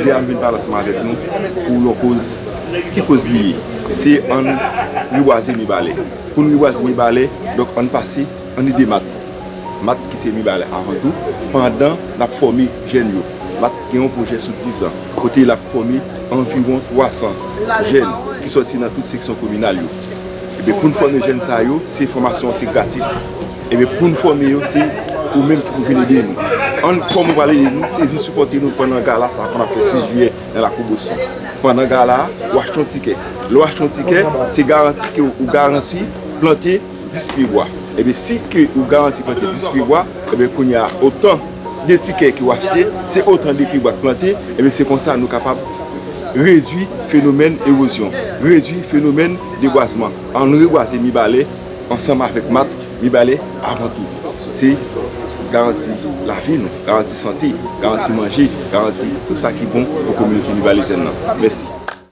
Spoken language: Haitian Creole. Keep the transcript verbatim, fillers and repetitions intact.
Jodi a m vin pale ansanm avèk nou pou yon koz. Ki koz li ye? Se ann rebwaze Mibalè. Pou n rebwaze Mibalè, donk ann pase, ann ede mat. Mat ki se Mibalè avan tou, pandan n ap fòme jèn yo. Mat gen yon pwojè sou diz an, kote l ap fòme anviwon twa san jèn ki sòti nan tout seksyon kominal yo. Ebyen, pou n fòme jèn sa yo, se fòmasyon an se gratis. Ebyen, pou n fòme yo, se ou menm ki pou vin ede nou. Ann, kòman ou pral ede nou? Se vin sipòte nou pandan gala sa a k ap fèt sis jiyè nan Lakou Boston. Pandan gala a, ou achte yon tikè. Lè w achte yon tikè, se garanti ke ou garanti plante dis pye bwa. Ebyen, si ke ou garanti plante dis pye bwa, ebyen, kounye a, otan de tikè ke w achte, se otan de pye bwa k plante, ebyen, se konsa nou kapab redwi fenomèn ewozyon, redwi fenomèn debwazman. Ann rebwaze Mibalè ansanm avèk mat. Mibalè avan tou. Se garanti lavi nou, garanti sante, garanti manje, garanti tout sa ki bon pou kominote mibalézyèn nan. Mèsi.